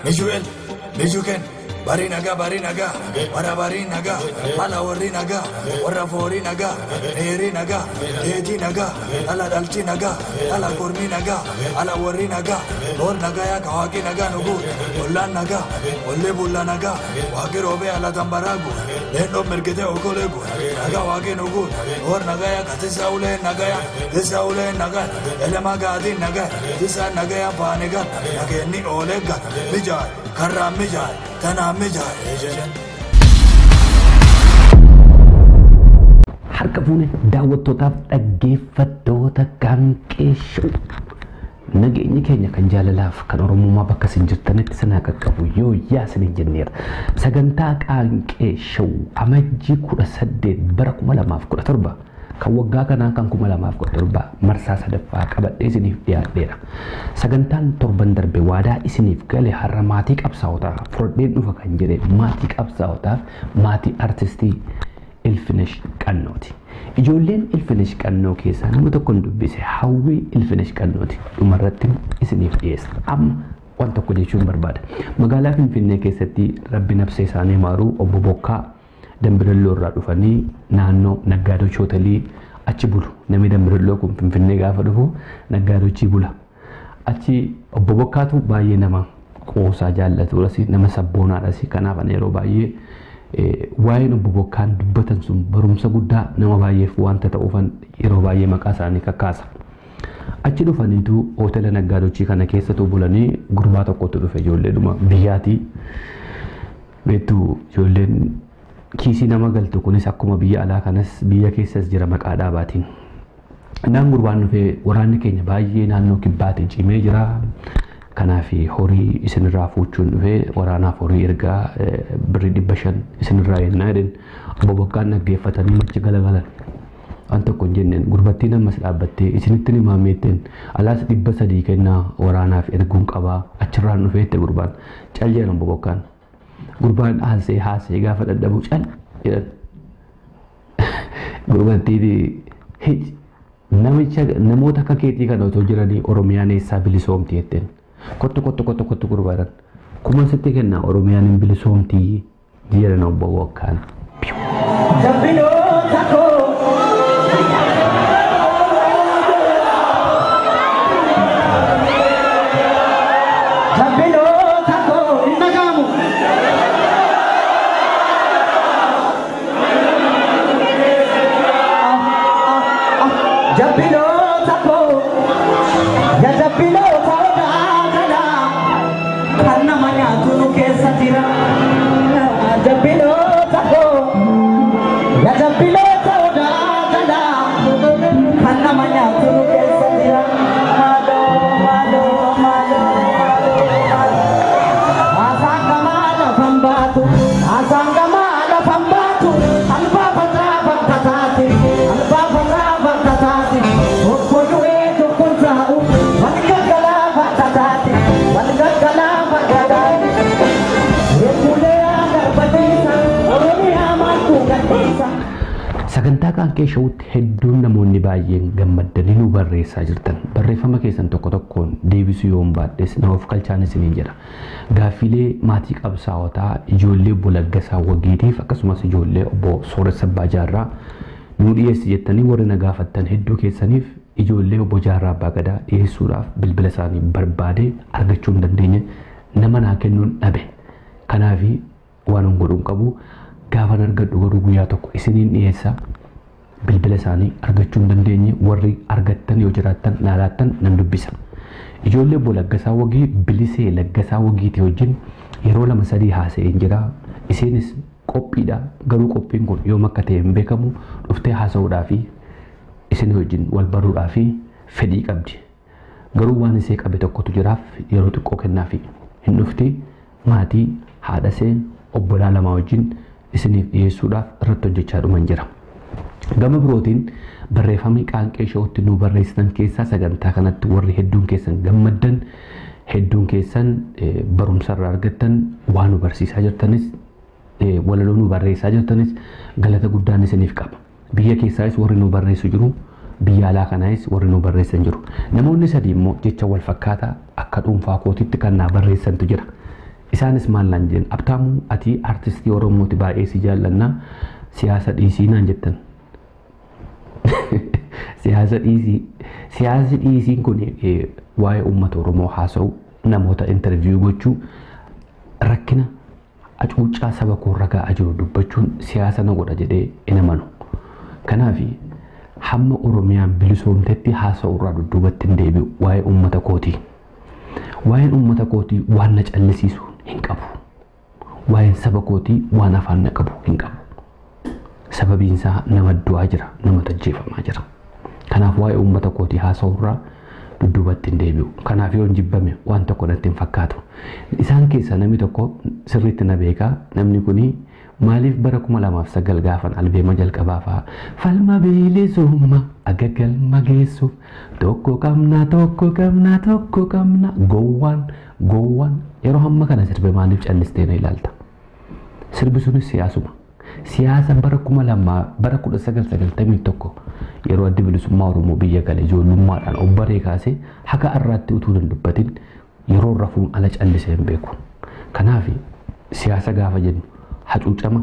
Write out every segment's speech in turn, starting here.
Mishuel, Mishuken, Barinaga, Barinaga, Warabarinaga, Alawarinaga, Waraforinaga, Erinaga, Ejinaga, Aladalchinaga, Alakurminaga, Alawarinaga, Ornagaya, Kawakinaga, Nugu, Olanaga, Olebulanaga, Wakirobe, Alatambaragu, Lendo Merkete Okolegu, Naga Wakinugu, Ornagaya, Katisaule Nagaya, Tisaule Naga, Elemagadin Naga, Tisa Nagaya Paniga, Nageni Olega, Mijai, Kara Mijai, Tana Mijai. Harka fuune daawwattootaaf dhaggeeffattoota Qaanqee Show. Nageenyi keenya kan jaalalaaf kan Oromummaa bakka isin jirtanitti sinaa qaqqabu yoo yaa isin jenneera. Sagantaa Qaanqee Show Amajjii 18 bara 2017 kan waggaa kanaa kan 2017 marsaa sadaffaa qabadhee isiniif dhiyaadheera. Sagantaan torban darbe waadaa isiniif gale har'a maatii qabsaa'otaa fudhadheen dhufa kan jedhe maatii qabsaa'otaaf maatii artistii Ilfinesh Qannooti. Ijoolleen Ilfinesh Qannoo keessaa nama tokkoon dubbise Hawwii Ilfinesh Qannooti. Dhumarratti isiniif dhiyeessa. Amma waan tokko jechuun barbaada. Magaalaa Finfinnee keessatti rabbi nafsee isaanii maaruu obbo Bokkaa Dambidolloo irraa dhufanii naannoo Naggaadooch Hotelii achi bulu. Namni Dambidolloo kun Finfinnee gaafa dhufu Naggaadoochii bula. Achi obbo Bokkaatu baay'ee nama qoosaa jaallatudhas, nama sabboonaadhas. Kanaaf ani yeroo baay'ee waa'een obbo Bokkaan dubbatan sun barumsa guddaa nama baay'eef wanta ta'uufan yeroo baay'ee maqaa isaanii kakkaasa. Achi dhufaniitu hoteela Naggaadoochii kana keessattuu bulanii gurbaa tokkotu dhufe ijoolleedhuma biyyaatii. Beektuu ijoolleen kiisii nama galtu kunis akkuma biyya alaa kanas biyya keessas jira maqaa dhaabaatiin. Naan gurbaan dhufee waraanni keenya baay'ee naannoo kibbaatiin cimee jira. Kanaaf horii isinirraa fuuchuun dhufee waraanaaf horii ergaa birrii 500 isinirraa yennaa jedhan obbo Bokkaan dhaggeeffatanii machi galagalan. Waan tokko hin jenneen gurbattiin ammas dhaabbattee isinitti ni maameetteen alaas 300 kennaa waraanaaf erguun qabaa achirraan dhufee itti gurbaan cal jedhan obbo Bokkaan. Gurbaan haasee haasee gaafa dadhabu cal jedhan. Gurbattiin namicha namoota akka keetii kana otoo jiranii Oromiyaan eessaa bilisoomti jetteen. Kottu kottu kottu kottu gurbaadhaan. Kuma sitti kennaa Oromiyaan hin bilisoomti jedhan obbo Bokkaan. Jabbiloota koo. Jabbiloota koo hin dhaga'amu. Jabbiloota koo yaa jabbiloota odaa kanaa kan nama nyaatu nu keessa jira. Jabbiloota koo yaa jabbiloota odaa kanaa kan nama nyaatu nu keessa jira. Maaloo maaloo maaloo maaloo maaloo. Haasaan gamaa lafan baatu, haasaan gamaa lafan baatu, albaafataa bakka taate, albaafataa bakka taate, tokko du'ee tokko taa'u, wal gaggalaa bakka taate, wal gaggalaa bakka taate. Eegulee garbatiisa, Oromiyaa maaltu gadhiisa. Sagantaa Qaanqee Showutti hedduun namoonni baay'een gammaddanii nu barreessaa jirtan. Barreeffama keessan tokko tokkoon deebisuu yoon baadhes nama of qalchaan isiniin jedha. Gaaffilee maatii qabsaa'otaa ijoollee obbo Laggasaa Wagiitiif akkasumas ijoollee obbo Sooressa Abbaa Jaarraa nu dhiyeessi jettanii warri na gaafattan hedduu keessaniif ijoollee obbo Jaarraa Abbaa Gadaa dhiyeessuudhaaf bilbila isaanii barbaadee argachuu hin dandeenye, nama naa kennuun dhabe. Kanaaf waan hin godhuun qabu. Gaafan argadhu garuu guyyaa tokko isiniin dhiyeessa. Bilbila isaanii argachuu hin dandeenye, warri argattan yoo jiraattan naa laattan nan dubbisa. Ijoollee obbo Laggasaa Wagii Bilisee Laggasaa Wagiitii wajjin yeroo 2-3 haasa'een jira. Isheenis qophiidha. Garuu qophiin kun yoom akka ta'e hin beekamu. Dhuftee haasa'uudhaa fi isin wajjin wal baruudhaa fi fedhii qabdi. Garuu waan ishee qabe tokkotu jiraaf yeroo xiqqoo kennaafi hin dhufti. Maatii haadha ishee obbolaa lama wajjin isiniif dhiyeessuudhaaf irratti hojjechaa dhuman jira. Gama birootiin barreeffamni Qaanqee Showutti nu barreessitan keessaa sagantaa kanatti warri hedduun keessan gammaddan, hedduun keessan barumsa irraa argattan, waan nu barsiisaa jirtanis, walaloo nu barreessaa jirtanis galata guddaan isiniif qaba. Biyya keessaayis warri nu barreessu jiru, biyya alaa kanaayis warri nu barreessan jiru. Namoonni sadii immoo jecha wal fakkaataa akka dhuunfaa kootitti kan naa barreessantu jira. Isaanis maal naan jedhan, Abtaamuu ati artistii Oromooti baay'ee si jaallannaa, siyaasa dhiisii naan jettan. Siyaasa dhiisii, siyaasi dhiisiin kun waa'ee uummata Oromoo haasa'u, namoota interview gochuu, rakkina hacuuccaa saba koo irra ga'aa jiru dubbachuun siyaasa na godha jedhee hin amanu. Kanaaf hamma Oromiyaan bilisoomtetti haasa'u irraa dudduubatti hin deebi'u waa'ee uummata kootii. Waa'een uummata kootii waan na callisiisu hin qabu. Waa'een saba kootii waan afaan na qabu hin qabu. Sababiin isaa nama du'aa jira, nama ajjeefamaa jira. Kanaaf waa'ee uummata kootii haasa'u irraa dudduubatti hin deebi'u. Kanaaf yoo hin jibbame waan tokko natti hin fakkaatu. Isaan keessaa namni tokko sirriitti na beekaa. Namni kuni maaliif bara 2009 gaafan albeema jalqabaa fa'aa falma bilisummaa aga galma geessuuf tokko qabna tokko qabna tokko qabna gowwaan gowwaan yeroo hamma kana sirbe maaliif callistee na ilaalta? Sirbi sunis siyaasuma. Siyaasa bara 2000 bara 1991 yeroo addi bilisummaa Oromoo biyya gale ijoollummaadhaan obbaree kaasee haga har'aatti utuu hin dubbatin yeroo rafuun ala callisee hin beeku. Kanaaf siyaasa gaafa jennu hacuucama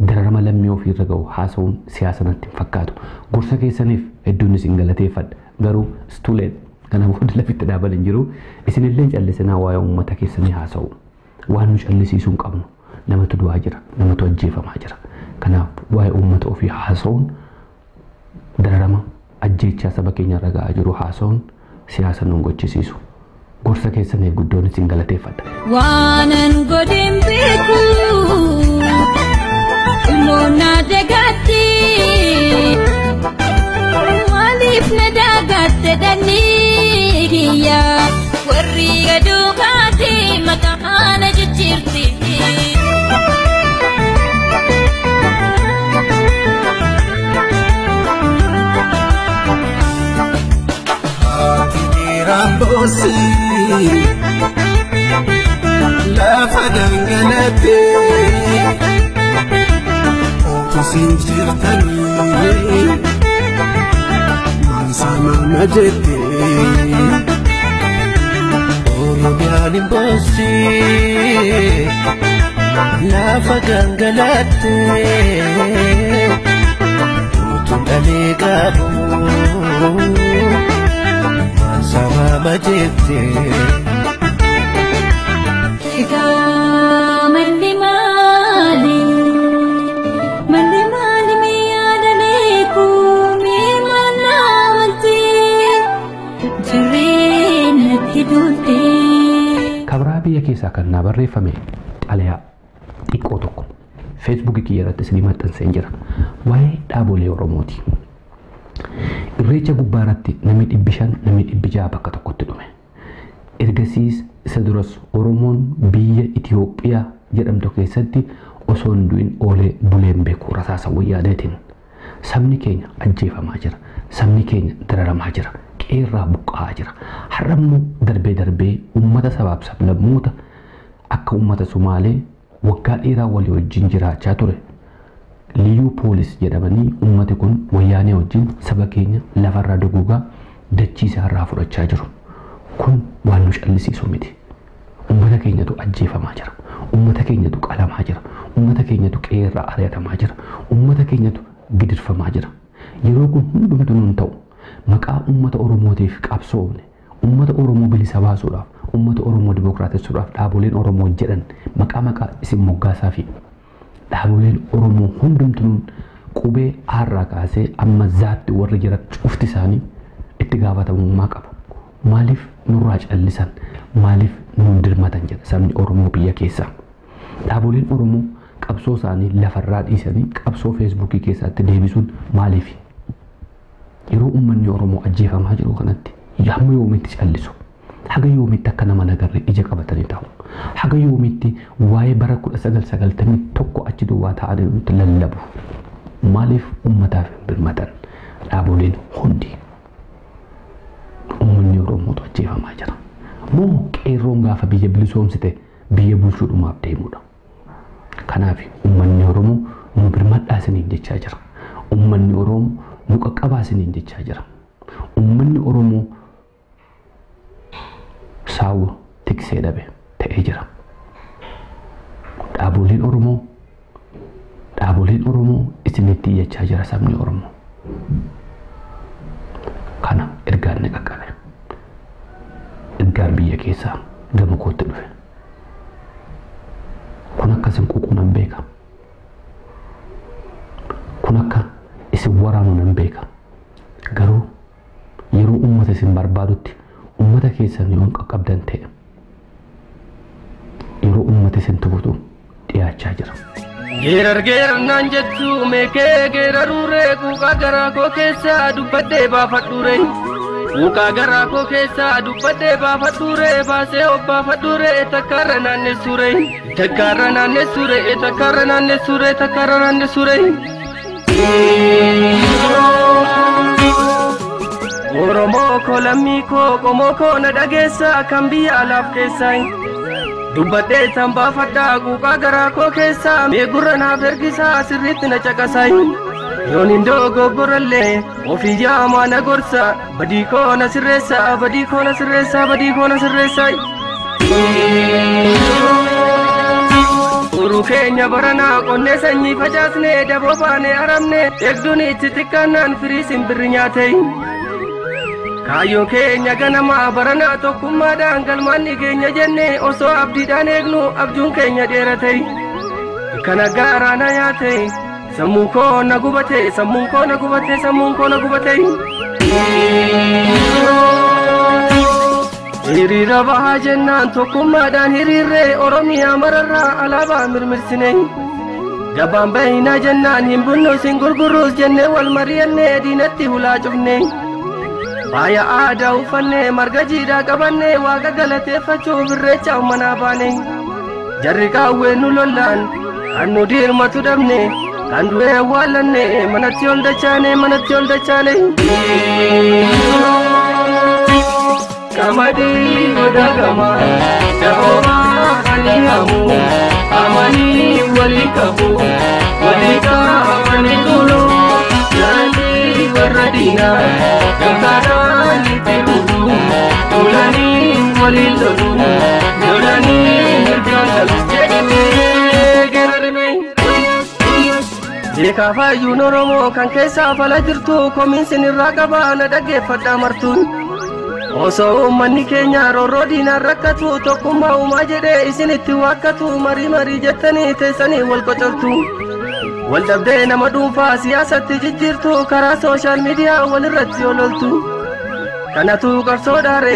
dararama lammii ofiirra ga'u haasa'uun siyaasa natti hin fakkaatu. Gorsa keessaniif hedduun isin galateeffadha. Garuu istuuleen kana booda lafitti dhaaban hin jiru. Isinillee callisinaa waa'ee uummata keessanii haasa'u. Waan nu callisiisuu hin qabnu. Namatu du'aa jira, namatu ajjeefamaa jira. Kanaaf waa'ee uummata ofii haasa'uun dararama ajjeechaa saba keenya irra ga'aa jiru haasa'uun siyaasa nu gochisiisu. Gorsa keessaniif guddoon isin galateeffadha. Waanan godhin beeku ilmoon na dagaatti maaliif na dagatte dannii kiyya warri gaduu kaate maqaa na jijjiirti. Rambosi lafa dangalatte utusin jirtanii maal jette Oromiyaan hin boossi lafa gangalatte utuun dhalee qabu sama jette. Egaa malli maali? Malli maali mee yaada beeku? Mee maal naamalti? Jireen natti duulte. Kabraa biyya keessaa kan naa barreeffame xalayaa xiqqoo tokko feesbuukii kiyya irratti isinii maxxanseen jira. Waa'ee dhaabolee Oromooti. Irreecha gubbaa irratti namni 500 namni 600 bakka tokkotti dhume. Ergasiis isa duras Oromoon biyya Itoophiyaa jedhamtu keessatti osoo hin du'in oolee buleen beeku rasaasa wayyaaneetiin. Sabni keenya ajjeefamaa jira. Sabni keenya dararamaa jira. Qeerraa buqqa'aa jira. Har'a immoo darbee darbee uummata sabaaf sablammoota akka uummata Sumaalee waggaa dheeraa walii wajjin jiraachaa ture. Liyyuu poolis jedhamanii uummati kun wayyaanee wajjin saba keenya lafarraa duguugaa dachii isaarraa fudhachaa jiru. Kun waan nu callisiisu miti. Uummata keenyatu ajjeefamaa jira. Uummata keenyatu qalamaa jira. Uummata keenyatu qeerraa ari'atamaa jira. Uummata keenyatu gidirfamaa jira. Yeroo kun hundumtuu nuun ta'u maqaa uummata Oromootiif qabsoofne, uummata Oromoo bilisa baasuudhaaf, uummata Oromoo dimookiraatessuudhaaf dhaaboleen Oromoo jedhan maqaa maqaa isin moggaasaa fi dhaaboleen Oromoo hundumtuu qubee aarraa kaasee amma zaatti warri jiran cufti isaanii itti gaafatamummaa qabu. Maaliif nurraa callisan? Maaliif nuun dirmatan jedha sabni Oromoo biyya keessaa. Dhaaboleen Oromoo qabsoo isaanii lafarraa dhiisanii qabsoo feesbuukii keessatti deebisuun maaliifi? Yeroo uummanni Oromoo ajjeefamaa jiru kanatti hamma yoomitti callisu? Haga yoomitti akka nama nagarree ija qabatanii taa'u? Haga yoomitti waa'ee bara 1991 achi duwwaa ta'anii nutti lallabu? Maaliif uummataaf hin birmatan dhaaboleen hundi? Uummanni Oromootu ajjeefamaa jira. Moo qeerroon gaafa biyya bilisoomsite biyya bulchuudhumaaf deemudha. Kanaaf uummanni Oromoo nu birmadhaa isiniin jechaa jira. Uummanni Oromoo nu qaqqabaa isiniin jechaa jira. Uummanni Oromoo saawwa tiksee dhabe ta'ee jira. Dhaaboleen Oromoo dhaaboleen Oromoo isinitti iyyachaa jira sabni Oromoo. Kana ergaan ni qaqqabe. Ergaan biyya keessaa gama kootti dhufe. Kun akka isin quuqu nan beeka. Kun akka isin waraanu nan beeka. Garuu yeroo uummata isin barbaadutti uummata keessan yoo qaqqabdan ta'e yeroo uummata isin tufutu dhiyaachaa jira. Geerar geerarnaan jettu meekee geeraruuree quuqaa garaa koo keessaa dubbadhee baafadhuure. Quuqaa garaa koo keessaa dubbadhee baafadhuure baasee obbaafadhuure takkaarra naannessuure. Takkaarra naannessuure takkaarra naannessuure takkaarra naannessuure. Oromoo koo lammii koo qomoo koo na dhageessaa kan biyya alaaf keessaa. Dubbadhee tan baafadhaa quuqaa garaa koo keessaa mee gurra naaf ergisaa sirriitti na caqasaa. Yoon hin dogoggorallee ofii yaamaa na gorsa badii koo na sirreessa badii koo na sirreessa badii koo na sirreessa. Uruu keenya baranaa qonnee sanyii facaasnee daboo baanee aramne eegduun itti xiqqaannaan firii simbirri nyaate. Kaayyoo keenya ganamaa baranaa tokkummaadhaan galmaan keenya jenne osoo abdiidhaan eegnu abjuun keenya dheerate. Kana gaaraa na nyaate sammuun koo na gubate sammuun koo na gubate sammuun koo na gubate. Hiriira bahaa jennaan tokkummaadhaan hiriirree Oromiyaa mararraa alaabaa mirmirsine. Gabaan bahinaa jennaan hin bunnus hin gurgurruus jennee wal mari'annee diinatti hulaa cufne. Faaya aadaa uffannee marga jiidhaa qabannee waaqa galateeffachuuf irreecha manaa baane. Jarri qaawwee nu lollaan kan nu dirmatu dhabne kan du'ee awwaallanne manatti ol dachaane manatti ol dachaane. Qamadii goda gama da'oomaa ani hamu amanii walii qabu walii qabanii tolu jaallii warra diinaa gamtaadhaan itti bulu tolanii waliin lolu lolanii mirgaan galu jedhamee geerarame. Beekaafayyuun Oromoo kan keessaa fala jirtu komiinsin irraa qabaa na dhaggeeffadhaa martuun. Osoo uummanni keenya roorroo diinaan rakkatu tokkummaa uumaa jedhee isinitti waakkatu marii marii jettanii teessanii wal qocortu. Wal dhabdee nama dhuunfaa siyaasatti jijjiirtu karaa sooshaal miidiyaa walirratti ololtu. Kanatu qabsoo dhaare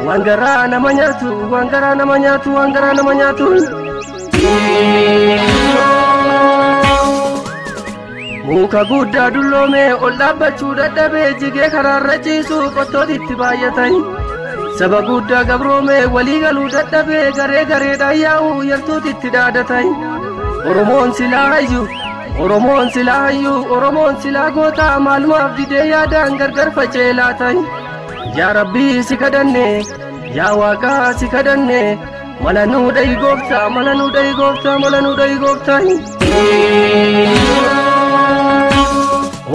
waan garaa nama nyaatu waan garaa nama nyaatu waan garaa nama nyaatu. Muka guddaa dulloome ol dhaabbachuu dadhabee jigee karaarra ciisu qottootitti baay'atan. Saba guddaa gabroome walii galuu dadhabee garee gareedhaan yaa'u yartuutitti dhaadatan. Oromoon silaa hayyu Oromoon silaa hayyu Oromoon silaa gootaa maalumaaf didee yaadaan gargar faca'ee laatan. Yaa Rabbii si kadhanne yaa Waaqaa si kadhanne mala nuu dhahi gooftaa mala nuu dhahi gooftaa mala nuu dhahi gooftaa.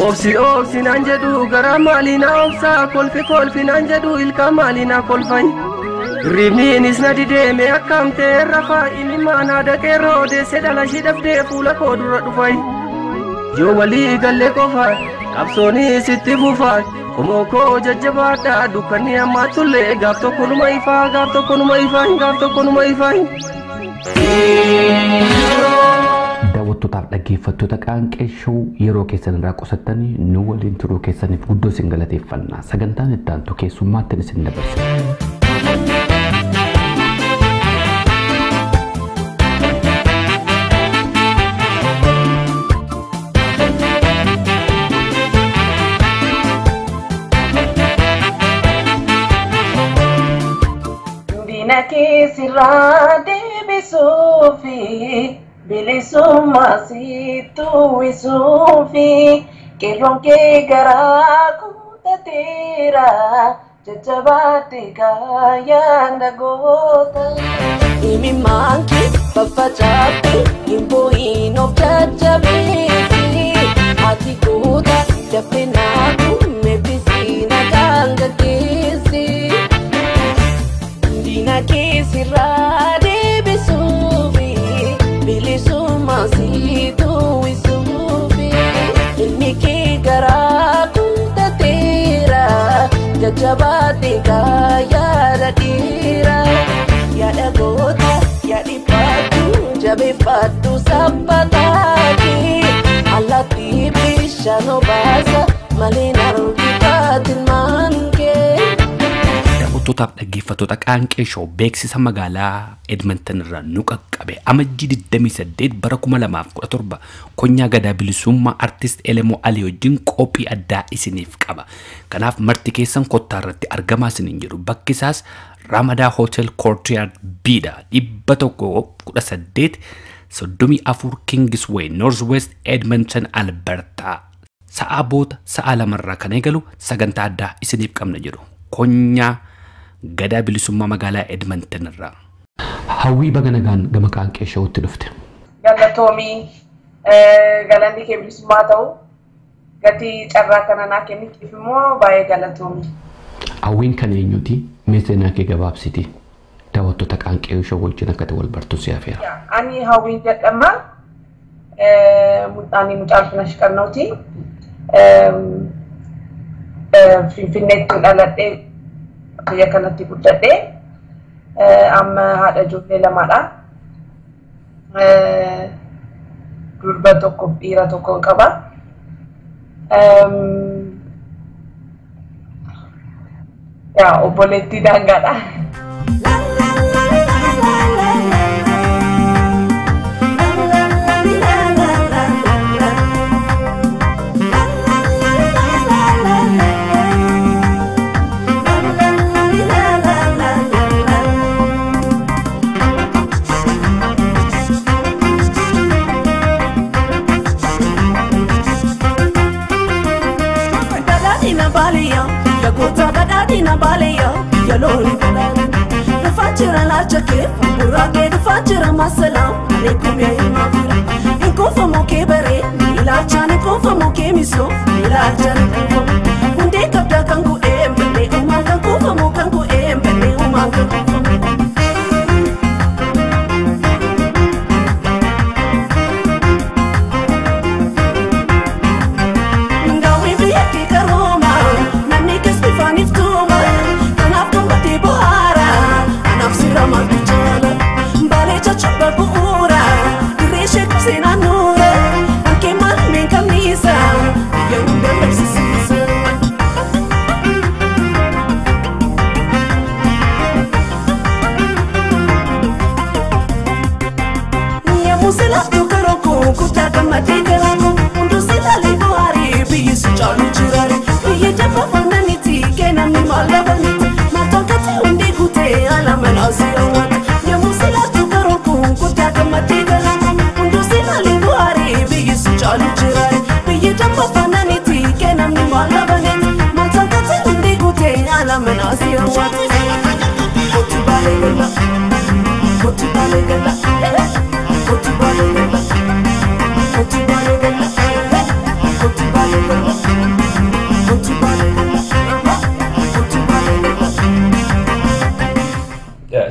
Obsi obsi naan jedhu garaa maalii na obsaa kolfi kolfi naan jedhu ilkaan maalii na kolfan. Hirribniinis na dideeme akkam ta'e rafaa imimmaan haadha qeerroo odeessee dhala ishii dhabdee fuula koo dura dhufan. Yoo walii gallee qofa qabsoonis itti fufa qomoo koo jajjabaadha dukkanni ammaa tullee gaaf tokko numa ifaa gaaf tokko numa ifaa gaaf tokko numa ifaa. Daawwattootaaf dhaggeeffattoota Qaanqee Show yeroo keessan irraa qusattanii nu waliin turuu keessaniif guddoo isin galateeffanna. Sagantaan itti aantu keessummaatti isin dabarsa. Diina keessirraa deebisuufi bilisummaa sitti uwwisuufi qeerroon kee garaa kutateera jajjabaatti kaayyaan dhagoota. Imimmaanki faffacaatti hin boo'in of jajjabeessi ati goota dafee naatu meebbisii nagaan gaggeessi. Diina keessirraa deebisuufi. Jabaate yaada dhiira yaada goota yaadi baatu jabeeffadhu sabbataati allaattii bishaan obaasa malee nargitaati maankee. Daawwattootaaf dhaggeeffattoota Qaanqee Show beeksisa magaalaa Edmonton irraa nu qaqqabe amajjii 28 bara 2017 konyaa gadaa bilisummaa artist Elemoo Alii wajjin qophii addaa isiniif qaba. Kanaaf marti keessan kottaa irratti argamaa isiniin jedhu bakki isaas Ramadaa Hotel Courtyard B dha 118 34 Kingsway Northwest Edmonton Alberta. Sa'a boota sa'a lamarraa kan eegalu sagantaa addaa isiniif qabna jedhu konyaa gadaa bilisummaa magaalaa Edmonton irraa. Hawwii baga nagaan gama Qaanqee Showtti dhufte. Galatoomii galanni kee bilisummaa ta'u gatii carraa kana naa kenniteef immoo baay'ee galatoomii. Hawwiin kan eenyuti? Mee seenaa kee gabaabsiti. Daawwattoota Qaanqee Show wajjin akka ta'e wal bartu si afeera. Ani Hawwiin jedhama. Ani mucaa Ilfinash Qannooti. Finfinneetti dhaladhee biyya kanatti guddadhee amma haadha ijoollee lamaadha. Durba tokkoof dhiira tokko qaba. Yaa obboleettii daangaadha.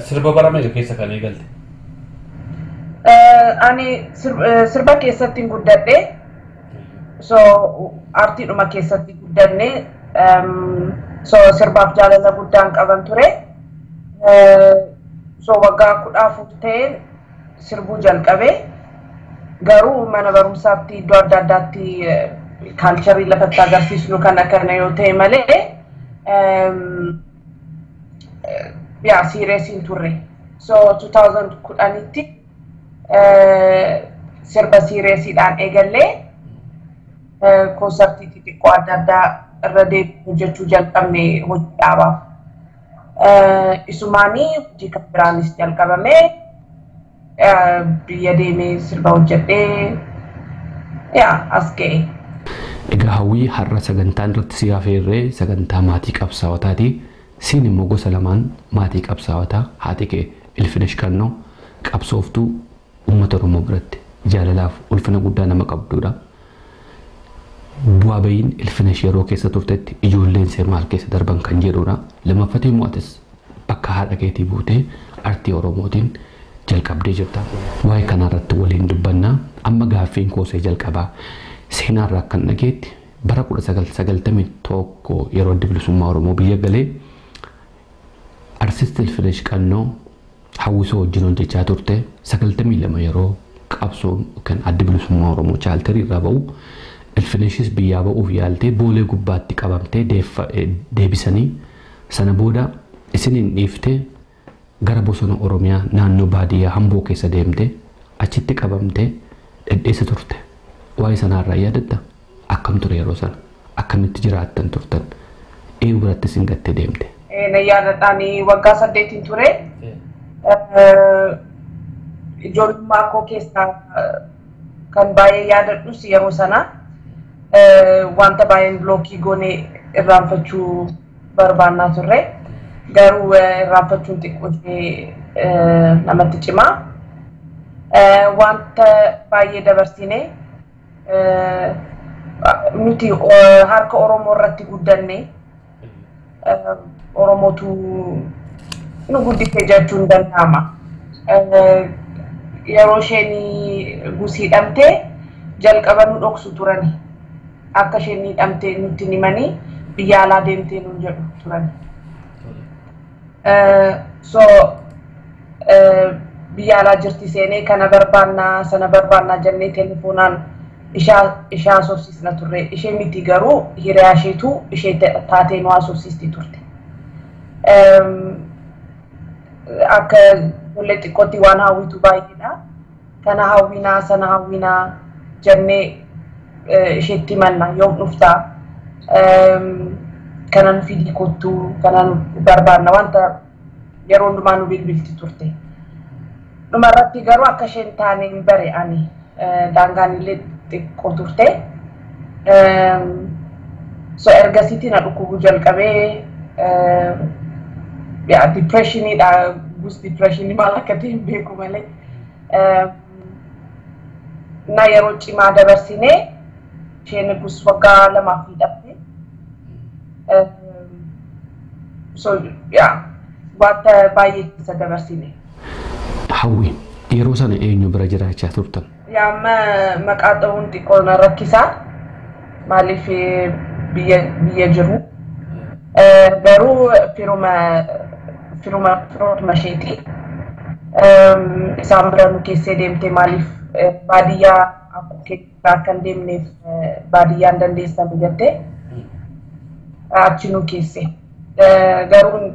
Sirba bara meeqa keessa kan eegalte? Ani sirba keessatti hin guddadhe. So aartiidhuma keessatti guddanne. So sirbaaf jaalala guddaan qaban ture. So waggaa 14 ta'een sirbuu jalqabe. Garuu mana barumsaatti iddoo adda addaatti kaalcharii lafatti agarsiisnu kan akkana yoo ta'e malee yaa serious hin turre. So 2010tti sirba seriousiidhaan eegallee koonsartii xixiqqoo adda addaa irra deebiin hojjechuu jalqabne hojii dhaabaaf. Isumaanii hojii kan biraanis jalqabame biyya deemee sirba hojjedhee yaa as ga'e. Egaa Hawwii har'a sagantaan irratti si afeerree sagantaa maatii qabsaa'otaati. Siin immoo gosa lamaan maatii qabsaa'otaa haati kee Ilfinesh Qannoo qabsooftuu uummata Oromoo biratti jaalalaaf ulfina guddaa nama qabdudha. Bu'aa bahiin Ilfinesh yeroo keessa turtetti ijoolleen see maal keessa darban kan jedhudha. Lammaffate immoo atis bakka haadha keetii buutee artii Oromootiin jalqabdee jirta. Waa'ee kanarratti waliin dubbannaa. Amma gaaffiin koosee jalqabaa seenaarraa kan dhageetti Bara 1991 yeroo Adda Bilisummaa Oromoo biyya galee Artist Ilfinesh Qannoo hawwisoo wajjin hojjechaa turte. 92 yeroo qabsoon kan Adda Bilisummaa Oromoo chaaltarii irraa ba'u Ilfineshis biyyaa ba'uuf yaaltee Boolee gubbaatti qabamtee deebisanii sana booda isiniin dhiiftee gara bosona Oromiyaa naannoo baadiyyaa Hamboo keessa deemtee achitti qabamtee dhedheessa turte. Waa'ee sanaarraa yaadatta? Akkam ture yeroo sana? Akkamitti jiraattan turtan? Eenyu biratti isin gattee deemte? Na yaadadhaan waggaa 8 ture. Ijoollummaa koo keessaa kan baay'ee yaadadhus yeroo sana wanta baay'een bilookii goonee irraanfachuu barbaannaa turre. Garuu irraanfachuun xiqqoo ishee namatti cimaa. Wanta baay'ee dabarsine nuti harka Oromoo irratti guddanne, Oromootu nu guddise jechuun danda'ama. Yeroo isheen gusii hidhamte jalqaba nu dhoksu turani. Akka isheen hidhamte nutti himanii biyya alaa deemtee nuun jedhu turani. So biyya alaa jirti seenee kana barbaannaa sana barbaannaa jennee telefoonaan ishee haasofsiisna turre. Ishee miti garuu hiriyaa isheetu ishee taatee nu haasofsiisti turte. Akka ijoollee xiqqootti waan hawwitu baay'eedha. Kana hawwinaa sana hawwinaa jennee isheetti himanna, yoom dhuftaa, kana nu fidii kottuu, kana nu barbaanna, wanta yeroo hundumaa nu bilbilti turte. Dhumarratti garuu akka isheen taane hin bare ani, daangaan illee xiqqoo turte. So ergasiitti na dhukkubuu jalqabee, depressioniidha, gus depressionii maal akka ta'e hin beeku malee. Na yeroo cimaa dabarsinee isheen gus waggaa 2 hidhamte. So wanta baay'ee keessa dabarsine. Hawwi, yeroo sana eenyu bira jiraachaa turtan? Amma maqaa dha'uun xiqqoo na rakkisaa. Maaliif biyya jiru. Garuu firuma isheeti. Isaan bira nu keessee deemte, maaliif baadiyyaa akkuma akka hin deemneef baadiyyaan dandeessan jettee achi nu keesse. Garuu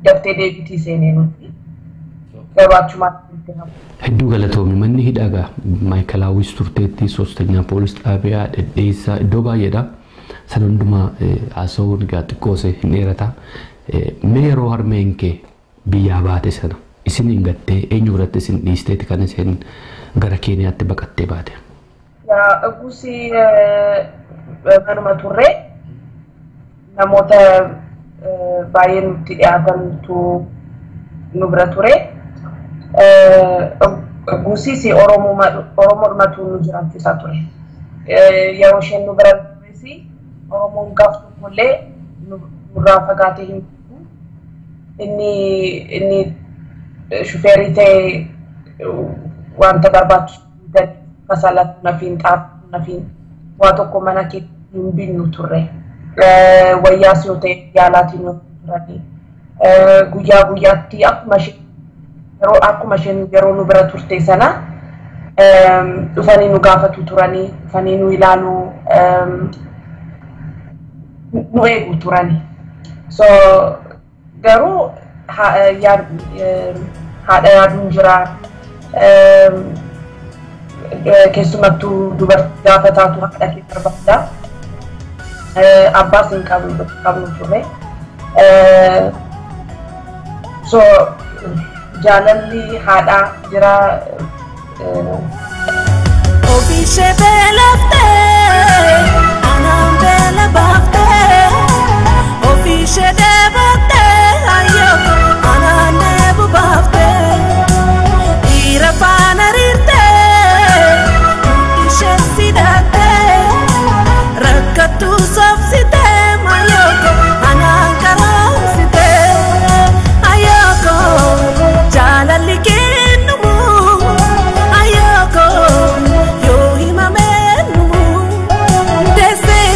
daftee deebitii seenee nuti. Garuu achumaan. Hedduu galatoomi. Manni hidhaa maayikalaawwis turteetti, ሶስተኛ ፖሊስ ጣቢያ, Dhedheessa, iddoo baay'eedha. Sana hundumaa haasa'uun egaa xiqqoo hin dheerata. Mee yeroo harmeen kee biyyaa baate sana isin hin gattee eenyu biratti isin dhiisteeti kan isheen gara Keeniyaatti baqattee baate? Gusi manuma turre, namoota baay'ee nutti dhiyaatantu nu bira ture. Gusis Oromoodhumatu nu jiraachisaa ture. Yeroo isheen nu bira tures Oromoon gaaf tokkollee nurraa fagaatee hin beeku. Inni shufeerii ta'e wanta barbaachisu kasalatu nafiin, xaafii nafiin, waa tokko mana keessa hin binnu turre. Wayyaas yoo ta'e yaalaatiin yoo turani. Guyyaa guyyaatti akkuma isheen yeroo nu bira turte sana dhufanii nu gaafatu turanii, dhufanii nu ilaalu, nu eegu turani. So garuu haadha yaaduun jira. Keessumattuu dubartii gaafa taatu haadha kee barbaadda. Abbaas hin qabnu turre. So jaalalli haadhaa jira. Ofiishee beelaftee anaan beela baaftee, ofiishee dheebottee ayyoo anaan dheebu baaftee, dhiira faana riirtee ishee sidattee, rakkattuu soofsitee mayooko anaan karoomsitee, ayyoko jaalalli kennumu, ayyoko yoo himame numu deessee.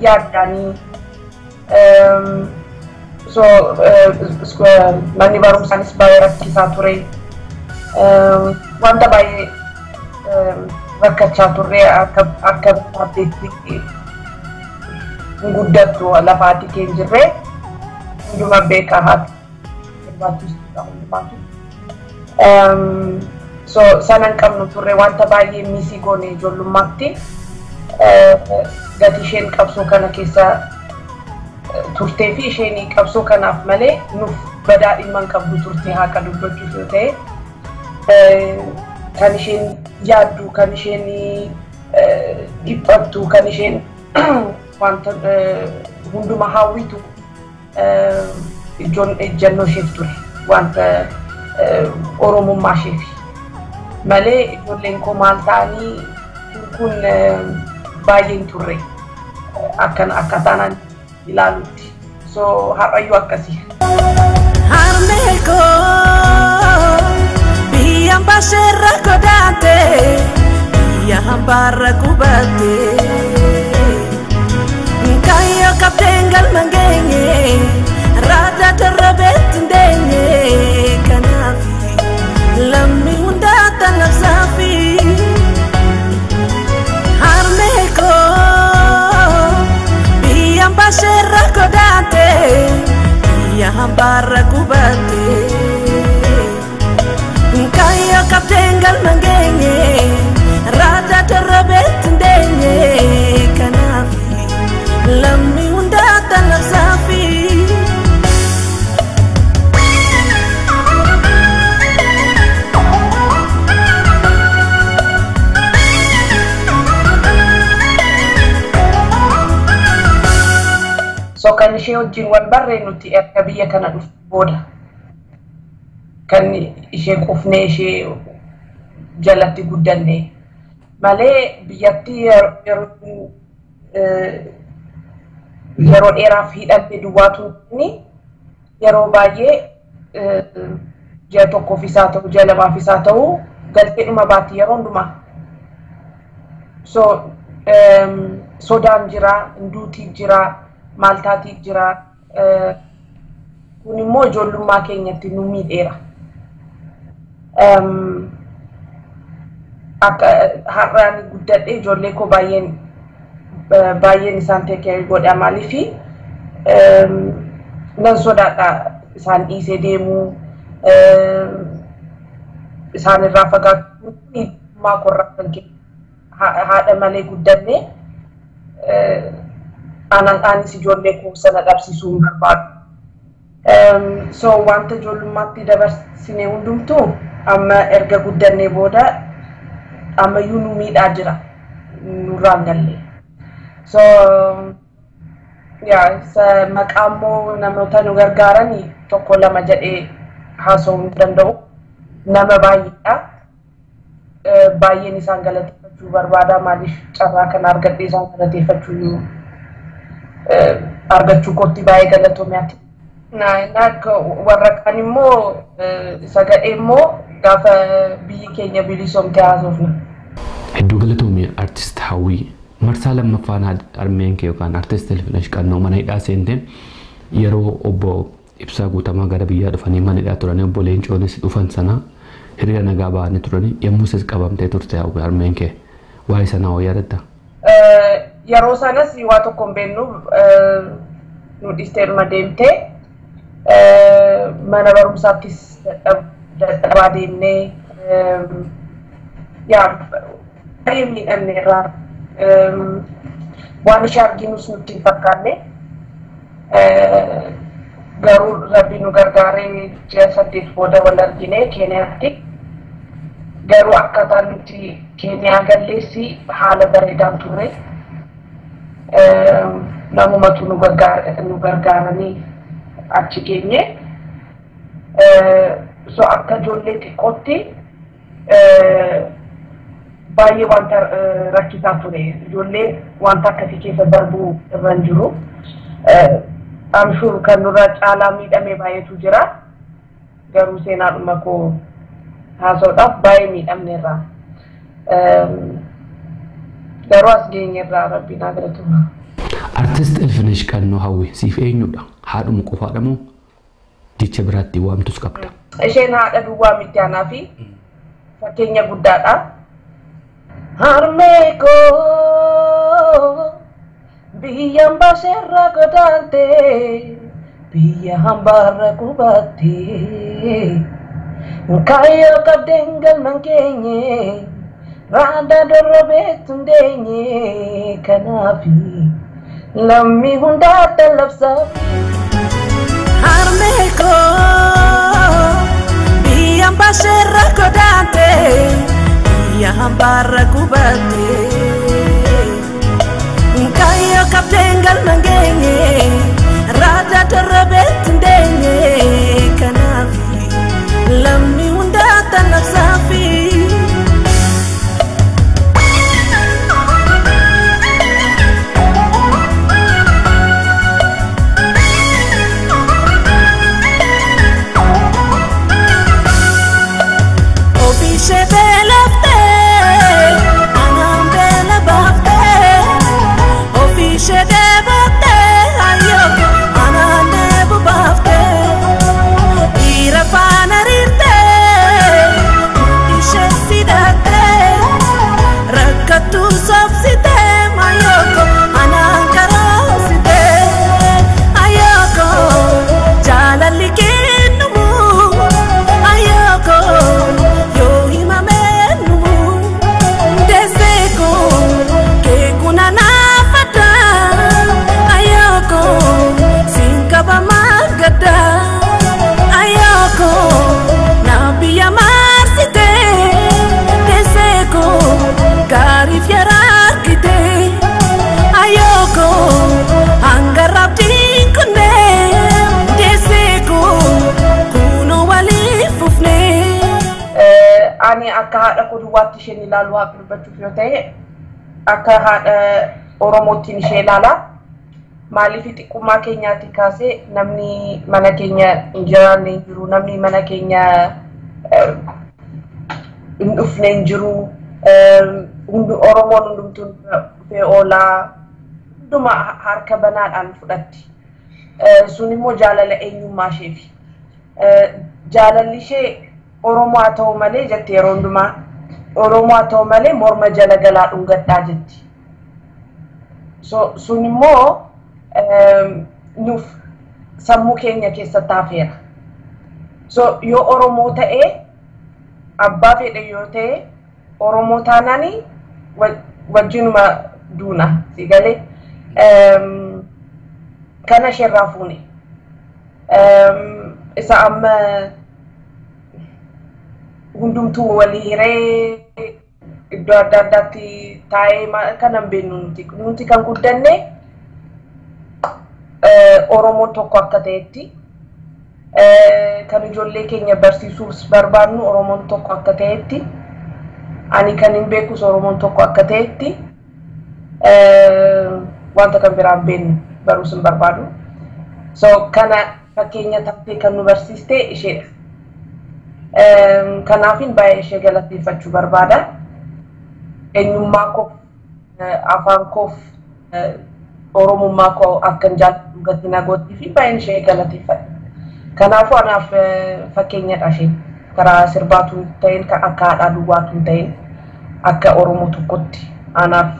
Yaaddanii so manni barumsaanis baay'ee rakkisaa ture. Wanta baay'ee rakkachaa turre akka abdeetti guddattu lafa haati kee hin jirre hunduma beekaa haati barbaachisuudha hundumaatu. So sana hin qabnu turre wanta baay'ee miss goone ijoollummaatti gati isheen qabsoo kana keessa turtee fi isheen qabsoo kanaaf malee nuuf badaa dhimma hin qabdu turte haqa dubbachuuf yoo ta'e kan isheen yaaddu kan isheen dhiphattu kan isheen wanta hunduma hawwitu ejjennoo isheef ture wanta oromummaa isheefi malee ijoolleen koo maal ta'anii kun baay'een turre akkan akka taanaan ilaalutti so har'ayyuu akkasii. Harmee koo biyya hambaasheerra godaante biyya hambaarra qubatte kaayyoo qabdeen galma hin geenye raada darrabeetti hin deenye kanaaf lammii hundaa talabsaafi. Harmee koo biyya hambaasheerra godaante biyya hambaarra qubatte kaayyoo qabdeen galma hin geenye raada darrabeetti hin deenye kanaaf lammii hundaa talabsaafi. So kan ishee wajjin wal barree nuti erga biyya kana dhufte booda kan ishee qufnee ishee jalatti guddanne malee biyyatti yeroo dheeraaf hidhamte duwwaatu yeroo baay'ee ji'a tokkoof isaa ta'u ji'a lamaaf isaa ta'u galtee dhuma baatti yeroo hundumaa. So sodaan jira, duutii jira, maaltaatii jira. Kun immoo ijoollummaa keenyatti nu miidheera. Akka har'aan guddadhee ijoollee koo baay'een isaan take care godha maaliifi nan sodaadha isaan dhiisee deemuu isaan irraa fagaachuu maa korraa kan haadha malee guddanne anis ijoollee koo sana dhabsiisuu hin barbaadu. So wanta ijoollummaatti dabarsine hundumtuu amma erga guddannee booda ammayyuu nu miidhaa jira nurraa hin galle. So yaa maqaa immoo namoota nu gargaaran tokko lama jedhee haasa'uu hin danda'u. Nama baay'eedha. Baay'een isaan galateeffachuu barbaada maaliif carraa kana argadhee isaan galateeffachuu argachuu kootti baay'ee galatoomiyaati. Warra kaan immoo isa gadhee immoo gaafa biyyi keenya bilisoomte haasofna. Hedduu galatoomii artist Hawwii marsaa lammaffaan harmeen kee yookaan artist Ilfinesh Qannoo mana hidhaa seente yeroo obbo Ibsaa Guutamaa gara biyyaa dhufanii mana hidhaa turanii obbo Leencoonis dhufan sana hiriira nagaa ba'anii turanii yommuu isas qabamtee turte Hawwii harmeen kee waa'ee sanaa hoo yaadatta? Yeroo sanas waa tokko hin beeknu nu dhiisteeruma deemtee mana barumsaattis dadhabaa deemnee yaa baay'ee miidhamneerra. Waan ishee arginus nutti hin fakkaanne garuu rabbi nu gargaaree ji'a 8 booda wal argine Keeniyaatti. Garuu akkaataa nuti Keeniyaa galleessi haala bareedaan turre. Namumatu nu gargaaranii achi geenye. So akka ijoollee xiqqootti baay'ee wanta rakkisaa ture. Ijoollee wanta akkasii keessa darbuu irra hin jiru. I'm sure kan nurra caalaa miidhame baay'eetu jira. Garuu seenaadhuma koo haasa'uudhaaf baay'ee miidhamneerra. Garuu as geenyerraa Rabbiin haa galatu. Artist Ilfinesh Qannoo Hawwii siif eenyudha? Haadhuma qofaadha moo jecha biraatti waamtus qabda? Isheen haadha duwwaa miti anaa fi fakkeenya guddaadha. Harmee koo biyya hambaasheerra godaante biyya hambaarra qubatte kaayyoo qabdeen galman keenye raada dorrobeetu hin deenye kanaafi lammii hundaa dallabsaafi. Harmee koo biyya hambaasheerra godaante biyya hambaarra qubatte kaayyoo qabdeen galman geenye raada dorrobeetu hin deenye kanaafi lammii hundaa dallabsaafi. Ofiishee beelaftee anaan beela baaftee ofiishee dheebottee ayyoo anaan dheebu baaftee dhiira faana riirtee ishee sidhattee rakkattuu sobsitee mayooko anaan karoositee ayyooko jaalalli kennumu ayyooko yoo himame numu deseeko keekuna naafata ayyooko siin qabama gadda ayyooko na biyya marsite deseeko gaariif yaraakite ayyooko hanga rabdiin kunne deseeko kunoo waliif fufnee. Ani akka haadha koo duwwaatti isheen ilaalu haa dubbachuuf yoo ta'e akka haadha Oromootiin ishee ilaala. Maaliif xiqqummaa keenyaatti kaasee namni mana keenya hin jiraanne hin jiru, namni mana keenya hin dhufne hin jiru, Oromoon hundumtuu dhufee oolaa hunduma harka banaadhaan fudhatti. Sun immoo jaalala eenyummaa isheefi. Jaalalli ishee Oromoo haa ta'u malee jetti yeroo hundumaa Oromoo haa ta'u malee morma jala galaa dhungadhaa jetti. So sun immoo nuuf sammuu keenya keessatti hafeera. So yoo Oromoo ta'ee abbaa fedhe yoo ta'e Oromoo taanaani wajjinuma duuna si galee kana isheerraa fuune. Isa amma hundumtuu walii hiree iddoo adda addaatti taa'ee kana hin beeknu nuti. Nuti kan guddanne Oromoon tokko akka ta'etti kan ijoollee keenya barsiisuus barbaannu Oromoon tokko akka ta'etti ani kan hin beekus Oromoon tokko akka ta'etti wanta kan biraa hin beeknu baruus hin barbaadu. So kana fakkeenya taatee kan nu barsiiste isheedha. Kanaafin baay'ee ishee galateeffachuu barbaada. Eenyummaa koof, afaan koof, Oromummaa koo akkan jaalladhu gati na gootii fi baay'een ishee galateeffadha. Kanaafuu anaaf fakkeenyadha isheen. Karaa sirbaatu hin ta'in, akka haadhaa duwwaatu hin ta'in, akka Oromoo tokkotti anaaf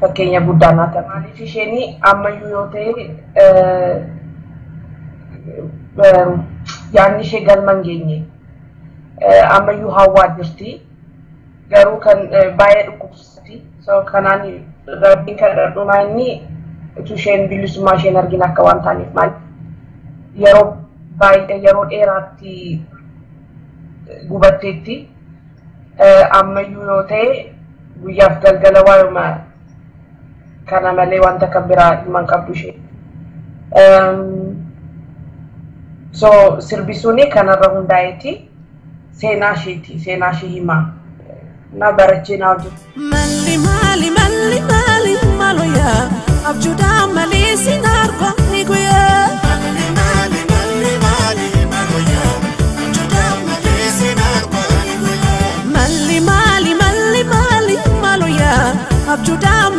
fakkeenya guddaa naa ta'a. Maaliif isheen ammayyuu yoo ta'e yaadni ishee galma hin geenye. Ammayyuu hawwaa jirti. Garuu kan baay'ee dhukkubsatti. So kanaan Rabbiin kadhadhumaa inni utuu isheen bilisummaa isheen argin akka waan taaneef maal yeroo baay'ee yeroo dheeraatti gubatteetti ammayyuu yoo ta'e guyyaaf galgala waayuma kana malee wanta kan biraa dhimma hin qabdu isheen. So sirbi suni kanarra hundaa'eeti seenaa isheeti seenaa ishee himaa na barachee na hojjetu. Malli maali malli maali maloya abjuudhaan malee sin argaa ni guyyaa. Malli maali malli maali maloya abjuudhaan malee sin argaa ni guyyaa. Malli maali malli maali maloya abjuudhaan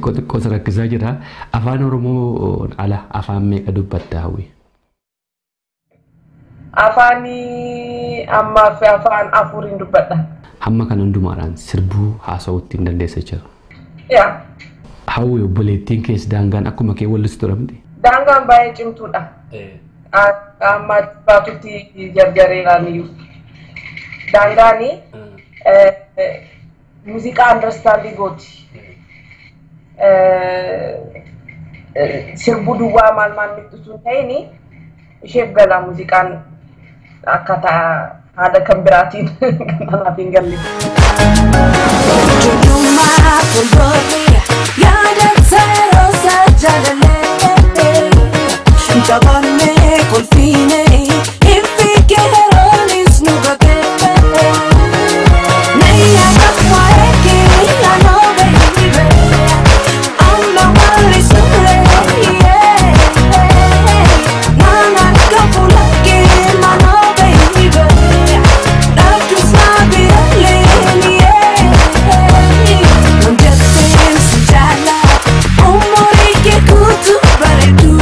Xiqqoo xiqqoo si rakkisaa jira. Afaan Oromoo ala afaan meeqa dubbatta Hawwi? Afaan ammaa fi afaan afuriin dubbadha. Hamma kana hundumaadhaan sirbuu haasa'uutti hin dandeessa jira. Yaa. Hawwi, obboleettiin kees Daangaan akkuma kee wallistu miti? Daangaan baay'ee cimtuudha. Amma baatutti jarjareeraan iyyuu. Daangaani muuziqaa understanding gooti. Sirbuu duwwaa maal maal mixxisuu hin ta'in, isheef gala muuziqaan akkaataa haala kan biraatiin kan anaaf hin galle. Ijoollummaa tolboonni yaadata rosa jaalallee, Jabaannee kolfiinee ifi keeroonis nu gaggee. Nayyaa kakwaa'ee naannoo baby, amma walli surree. Nana kafulake naannoo baby, dhaabdus na biraalee. Wanjatteen si jaala umurii kee guutuu bareedu.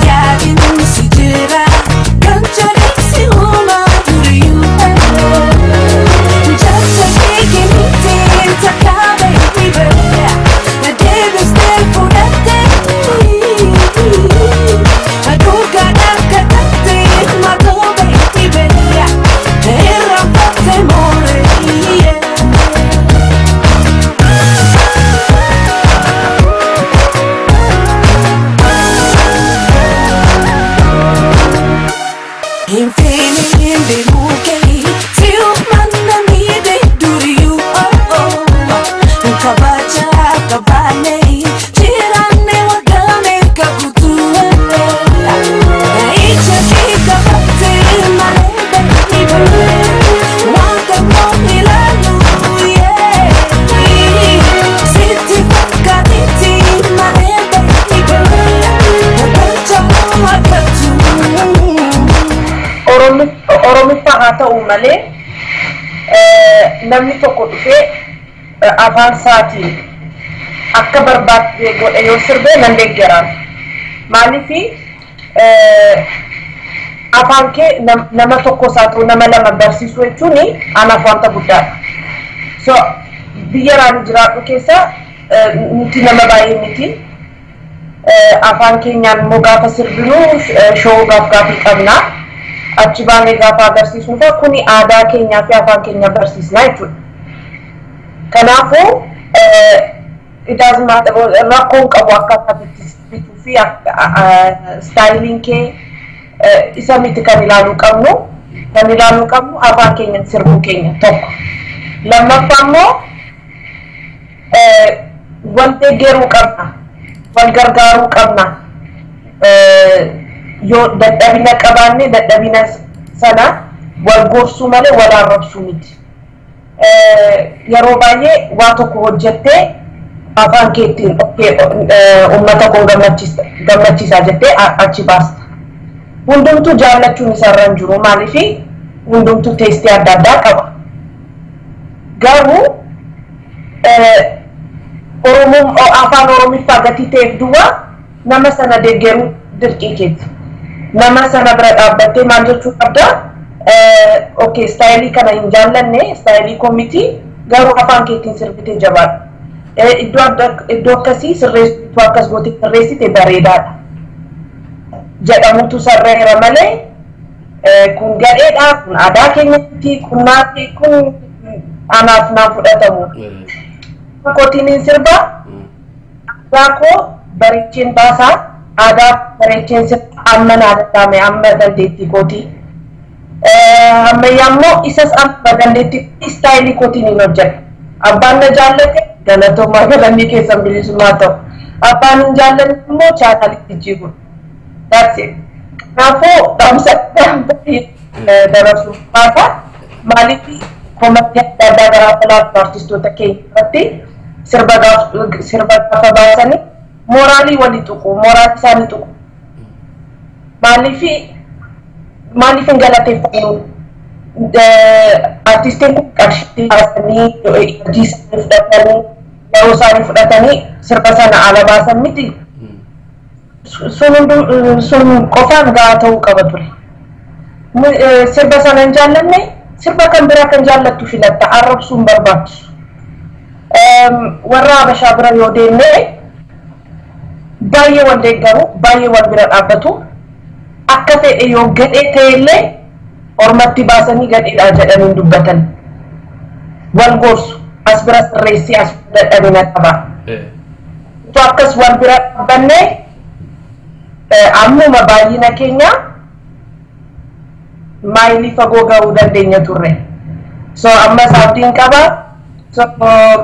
Yaadin si jira kan jedhe uumaa duriyyuu. Jacha kee miti takka baby, na deebistee fudhattee. Dhugaa akka taatee matoo baby, irraanfattee mooree. Infinity muke, siu mana mide duriyu oh oh. Kabaja kabane, jirane wagame kakutu. Icha kika bate male baby, wanta mo ilalu yeah. Siti fakatiti male baby, wanta mo akatu. Oromiffaa haa ta'u malee, namni tokko dhufee afaan isaatiin akka barbaade godhe yoo sirbe nan deeggaraan. Maaliif, afaan kee nama tokko isaa ta'u nama lama barsiisuu jechuun anaaf wanta guddaadha. So biyya raan jiraadhu keessa nuti nama baay'ee miti. Afaan keenyaan immoo gaafa sirbinu show gaaf gaafii qabna. Achi baanee gaafa agarsiisnu fa'a kuni aadaa keenyaa fi afaan keenya barsiisna jechuudha. Kanaafuu it doesn't matter, rakkoon qabu akkaataa itti sirbituu fi styleiin kee isa miti kan ilaaluu qabnu. Kan ilaaluu qabnu afaan keenya sirbuu keenya tokko. Lammaffaa immoo wal deeggaruu qabna. Wal gargaaruu qabna. Yoo dadhabina qabaanne dadhabina sana wal gorsuu malee wal arrabsuu miti. Yeroo baay'ee waa tokko hojjettee afaan keetiin uummata koo gammachiisaa jettee achi baasta. Hundumtuu jaallachuun isarra hin jiru, maaliif hundumtuu taste adda addaa qaba. Garuu Oromoo afaan Oromiffaa gatii ta'eef duwwaa nama sana deeggaruu dirqii keeti. Nama sana bira dhaabbattee maal jechuu qabdaa? Okay, style kana hin jaallanne, style koo miti, garuu afaan keetiin sirbitee jabaadhu. Iddoo akkasii sirreessitu, akkas gootee sirreessite bareedaadha. Jedhamutu sarreera malee kun gadheedha, kun aadaa keenyatti, kun maati, kun anaaf naan fudhatamu. Kootiin hin sirba, aadaa koo bareecheen baasaa, aadaa bareecheen sirba amma naa danda'ame, amma dandeettii kootii. Ammayyaa immoo isas amma dandeettii style kootiin hin hojjedha. Abbaan na jaallate galatoomaa, galanni keessan bilisummaa ta'u. Abbaan hin jaallanne immoo channelitti jijjiiru. That's it. Kanaafuu dhaamsa dabarsuuf baasa. Maaliif, comment adda addaa garaa laatu artistoota keenya irratti sirba gaafa baasanii moraalii walii tuqu, moraalii isaanii tuqu. Maaliif hin galateeffannu? Artistiin kun qarshii baasanii hojii isaanii fudhatanii Yeroo isaanii fudhatanii sirba sana ala baasan miti. Sun hunduu sun qofaan gahaa ta'uu qaba ture. Sirba sana hin jaallanne, sirba kan biraa kan jaallattu filatta, arrabsuu hin barbaachisu. Warra Habashaa bira yoo deemne baay'ee wal deeggaru, baay'ee wal bira dhaabbatu. Akka fedhe yoo gadhee ta'ellee ormatti baasanii gadheedha jedhanii hin dubbatan. Wal gorsu, as bira sirreessii, as dadhabina qaba. Utuu akkas wal bira dhaabbannee ammuma baay'ina keenya maayilii fagoo ga'uu dandeenya turre. So ammas abdiin qaba. So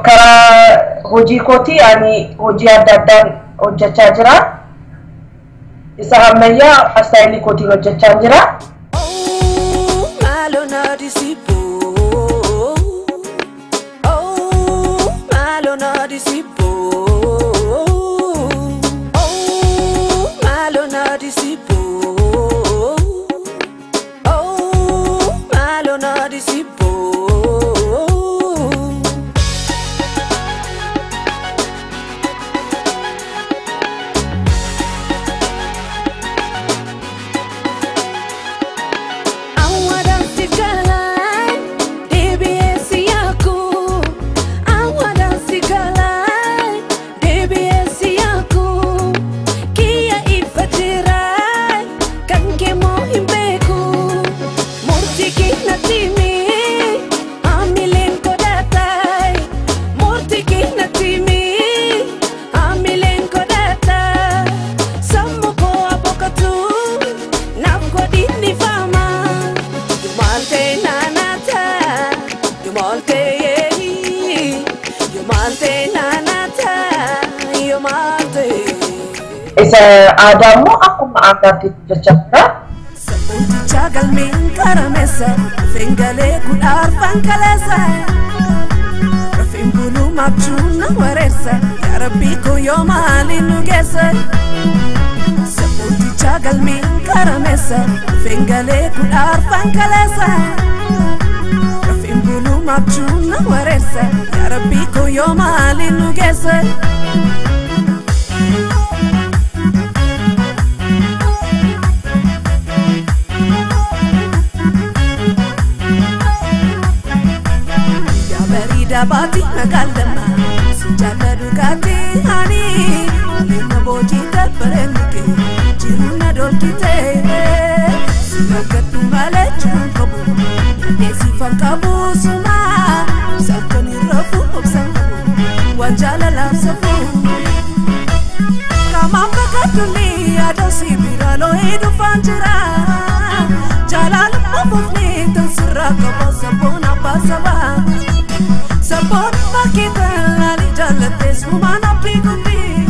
karaa hojii kootii ani hojii adda addaan hojjechaa jira. Isa ammayyaa istaayilii kootiin hojjechaa jira. Oh, malo na disipo. Oh, malo na disipo. Oh, malo na disipo. Oh, malo na disipo. Awadan sigalai, DBS yaku. Awadan sigalai, DBS yaku. Kia ifajirai, kan kemo himbeku. Murti kina timi, amilen kodatai. Murti kina timi, amilen kodatai. Sammu ko abokatu, naf godini fama. Yumalte nanata, yumalte yehi, yumalte nanata, yumalte. Isa aadaa immoo akkuma aadaatti hojjechaa jira. Sabboonticha galmeen karameessa, rafeen gudhaarfaan kaleessa. Rafeen buluu maabchuun na wareersa, yaa rabbii koo yoo maaliin nu geessa. Sabboonticha galmeen karameessa, rafeen gudhaarfaan kaleessa. Rafeen buluu maabchuun na wareersa, yaa rabbii koo yoo maaliin nu geessa. Yaa bareedaa baati magaalama, si jaalladhu gatii ani. Lina boojii dabbareen kee jiru na dolkite. Si rakkadhu malee jiruun qabu, dandeessifan qabu suma. Sakkoon irra obsan qabu, waan jaalalaaf safuu. Kamaan fakkaatulli yaada si bira loohee dhufaan jira. Jaalalummaa fufnee tan sirraa qabu sabboon abbaa sabaa. Sabboon bakkeetan laalii jaallattee sumaan abdii guddii.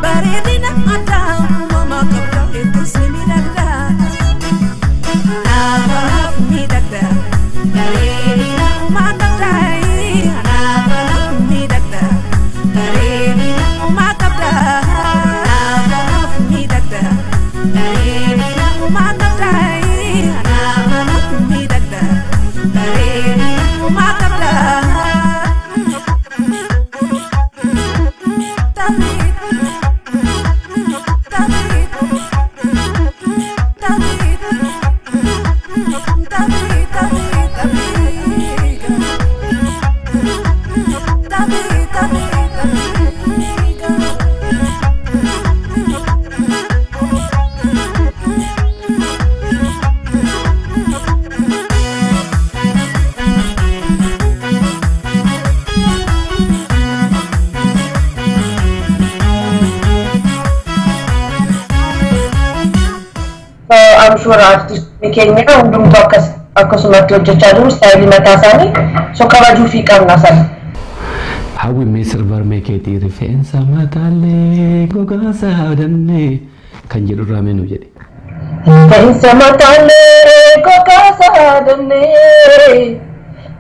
Bareedina addaa uumamaa qabda hedduus ni miidhagda. Anaaf miidhagda. Bareedina uumaa qabda. Anaaf miidhagda. Bareedina uumaa qabda. Anaaf miidhagda. Bareedina uumaa qabda. Anaaf miidhagda. Bareedina uumaa qabda. So I'm sure artistoonni keenya hundumtuu akkas akkasumatti hojjechaa jiru istaayilii mataa isaanii. So kabajuu fi qabna sana. Hawwi mee sirba harmee keetii rifeensa mataallee gogaasa haadannee kan jedhu irraa mee nu jedhe. Rifeensa mataallee gogaasa haadannee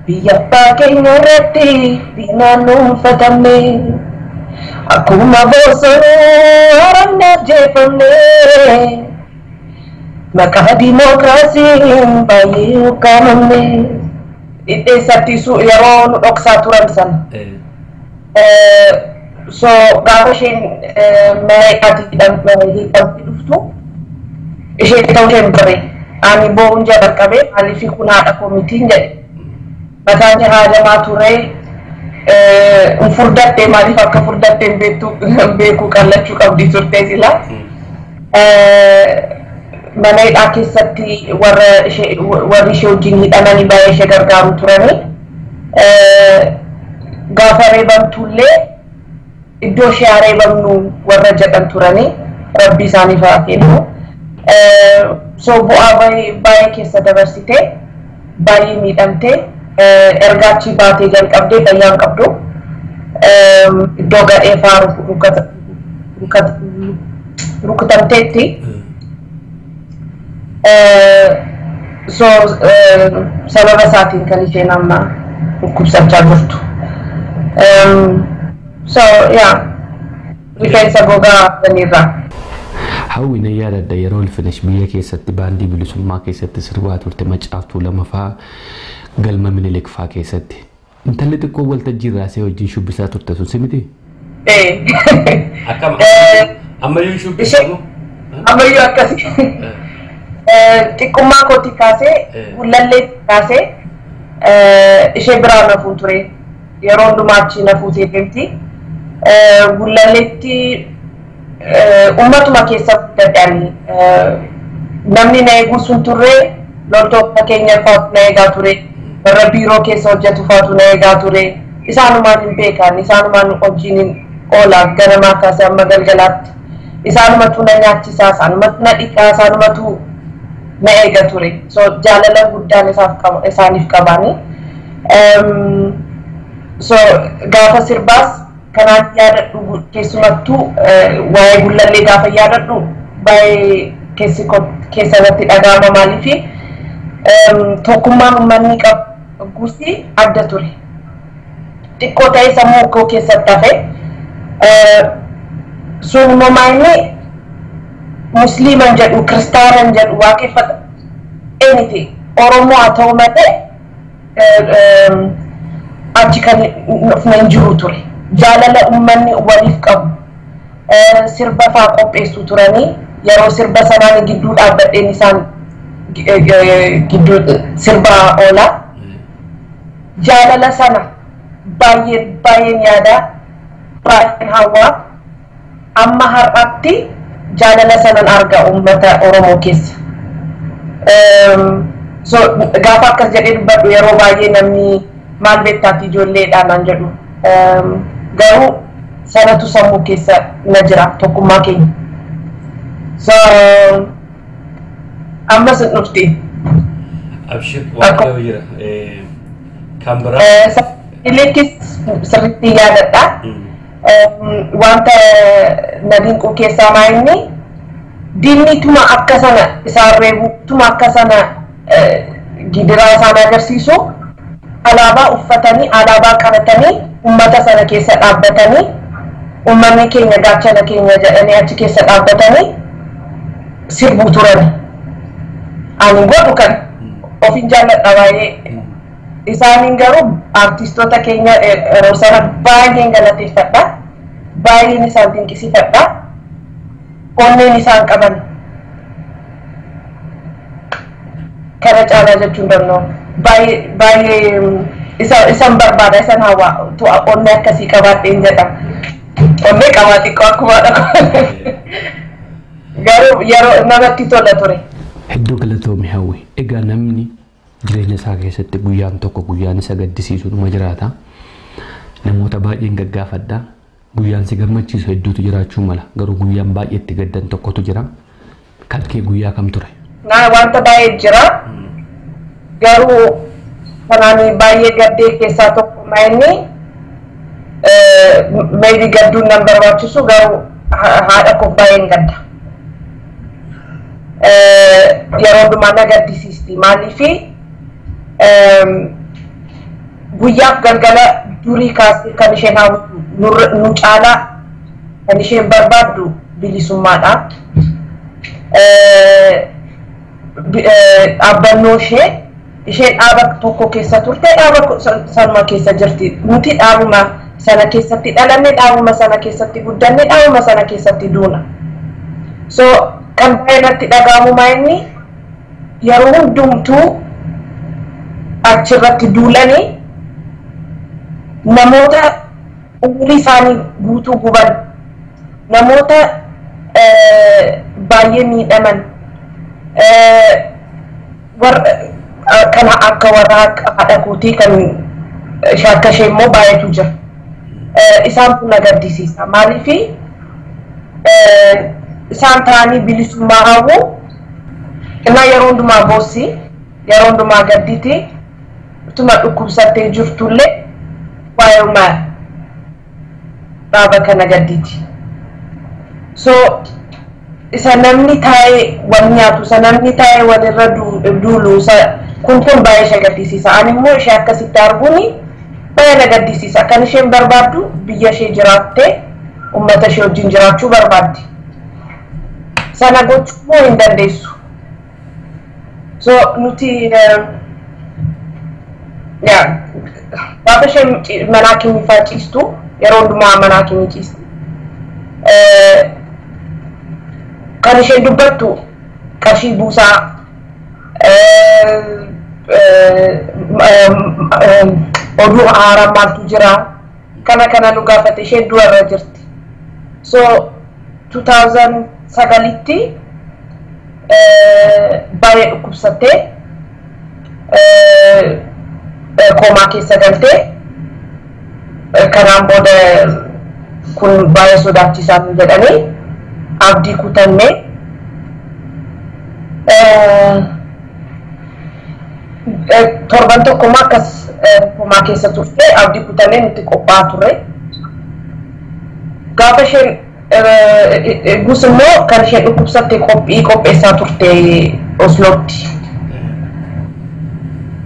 biyya abbaa keenya irratti diinaan dhuunfatamne akkuma bosonuu haramne ajjeefamne maqaa diimookiraasiin baay'ee ukkaamamne. Dhidheessatti yeroo nu dhoksaa turan sana. So gaafa isheen mana hidhaatti hidhamtee dhuftu isheen ta'uu isheen bare ani boo'uun jalqabe maaliif kun haadha koo mitiin jedhe. Mataan ishee haajamaa ture. Furdattee maaliif akka furdattee hin beektu beekuu qallachuu qabdi turte sila. Mana hidhaa keessatti warra ishee warri ishee wajjin hidhamanii baay'ee ishee gargaaru turanii. Gaafa reebamtullee iddoo ishee haa reebamnu warra jedhan turanii rabbi isaaniif haa kennu. So bu'aa baay'ee keessa dabarsite baay'ee miidhamte erga achi baatee jalqabdee fayyaa hin qabdu. Iddoo gadhee fa'aa rukutamteetti. So sababa isaatiin kan isheen amma dhukkubsachaa jirtu. So yeah, rifeensa gogaa sanirraa. Hawwi na yaadadha yeroo Ulfinesh biyya keessatti baandii bilisummaa keessatti sirbaa turte macaaftuu lama fa'aa galma Minilik fa'aa keessatti. Intalli xiqqoo waltajjii irraa see wajjin shubbisaa turte sun si miti? Ee. Akkam ammayyuu shubbisamu? Ammayyuu akkasi. Xiqqummaa kootii kaasee gullallee kaasee ishee biraa nafuun ture. Yeroo hundumaa achi na fuutee deemti. Gullalleetti uummatuma keessa guddadhaan namni na eeguu sun turre loltoota keenya faatu na eegaa ture. Warra biiroo keessa hojjetu faatu na eegaa ture. Isaanumaan hin beekan, isaanumaan wajjin hin oola ganamaa kaasee amma galgalaatti. Isaanumatu na nyaachisaa, isaanumatu na dhiqaa, isaanumatu na eega ture. So jaalala guddaan isaaniif qabaani. So gaafa sirbaas kanaan yaadadhu keessumattuu waa'ee gullallee gaafa yaadadhu baay'ee keessi keessa irratti dhaga'ama maaliifi tokkummaan uummanni qabu gusi adda ture. Xiqqoo ta'ee sammuu koo keessatti hafe. Sun immoo maayini musliiman jedhu kiristaanan jedhu waaqeffata anything Oromoo haa ta'u malee achi kan dhufne hin jiru ture. Jaalala uummanni waliif qabu sirba fa'aa qopheessu turanii yeroo sirba sanaan gidduu dhaabbadheen isaan gidduu sirba oola. Jaalala sana baay'ee baay'een yaada baay'een hawwaa amma har'aatti jaalala sanan arga uummata Oromoo keessa. So gaafa akkas jedhee dubbadhu yeroo baay'ee namni maal beektaati ijoolleedha naan jedhu. Garuu sanatu sammuu keessa na jira tokkummaa keenya. So ammas hin dhufti. Abshir waaqayyo jira. Kan biraa. Ilekis sirriitti yaadadha. Wanta na dinqu keessaa maa inni diinni tuma akka sana isaan reebu tuma akka sana gidiraa isaan agarsiisu alaabaa uffatanii alaabaa qabatanii uummata sana keessa dhaabbatanii uummanni keenya gaachana keenya jedhanii achi keessa dhaabbatanii sirbuu turan. Ani godhu kan ofin jaalladha baay'ee. Isaaniin garuu artistoota keenya yeroo sana baay'een galateeffadha. Baay'een isaan dinqisiifadha. Onneen isaan qaban kana caalaa jechuun danda'u. Baay'ee isaan barbaada isaan hawaa onnee akkasii qabaadheen jedha. Onnee qabaa xiqqoo akkuma garuu yeroo namatti tola ture. Hedduu galatoome Hawwi. Egaa namni jireenya isaa keessatti guyyaan tokko guyyaan isa gaddisiisu numa jiraata. Namoota baay'een gaggaafadha. Guyyaan si gammachiisu hedduutu jiraachuu mala. Garuu guyyaan baay'ee itti gaddan tokkotu jira. Kan kee guyyaa kam ture? Naa wanta baay'ee jira. Garuu kanaan baay'ee gaddee keessaa tokko inni maybe gadduun nan barbaachisu garuu haadha koo baay'een gadda. Yeroo hundumaa na gaddisiisti maaliifi guyyaaf galgala durii kaasee kan isheen hawwitu nu caalaa kan isheen barbaaddu bilisummaadha. Dhaabbannoo ishee isheen dhaaba tokko keessa turte dhaaba sanuma keessa jirti. Nuti dhaabuma sana keessatti dhalanne, dhaabuma sana keessatti guddanne, dhaabuma sana keessatti duuna. So kan baay'ee natti dhaga'amu inni yeroo hundumtuu achirratti duulanii namoota umurii isaanii guutuu guban, namoota baay'ee miidhaman, kana akka warra haadha kootii kan akka ishee immoo baay'eetu jira. Isaan kun na gaddisiisa. Maaliif isaan ta'anii bilisummaa hawwu innaa yeroo hundumaa boossi, yeroo hundumaa gadditi, utuma dhukkubsattee jirtullee waa'eema dhaaba kana gadditi. So isa namni taa'ee wal nyaatu, isa namni taa'ee walirra duulu, isa kun baay'ee ishee gaddisiisa. Ani immoo ishee akkasitti arguun baay'ee na gaddisiisa. Kan isheen barbaaddu biyya ishee jiraattee uummata ishee wajjin jiraachuu barbaaddi. Sana gochuu immoo hin dandeessu. So nuti gaafa isheen mana hakimii ciistu, yeroo hundumaa mana hakimii ciisti. Kan isheen dubbattu qarshii buusaa, oduu haaraa maaltu jira, kana nu gaafate. Isheen du'arra jirti. So 2009tti baay'ee dhukkubsattee koomaa keessa galtee, kanaan booda kun baay'ee sodaachisaa nu jedhanii abdii kutannee torban tokkommaa akkas koomaa keessa turte. Abdii kutannee nuti qophaa'aa turre. Gaafa isheen gus immoo kan isheen dhukkubsatte qophii qopheessaa turte Oslootti.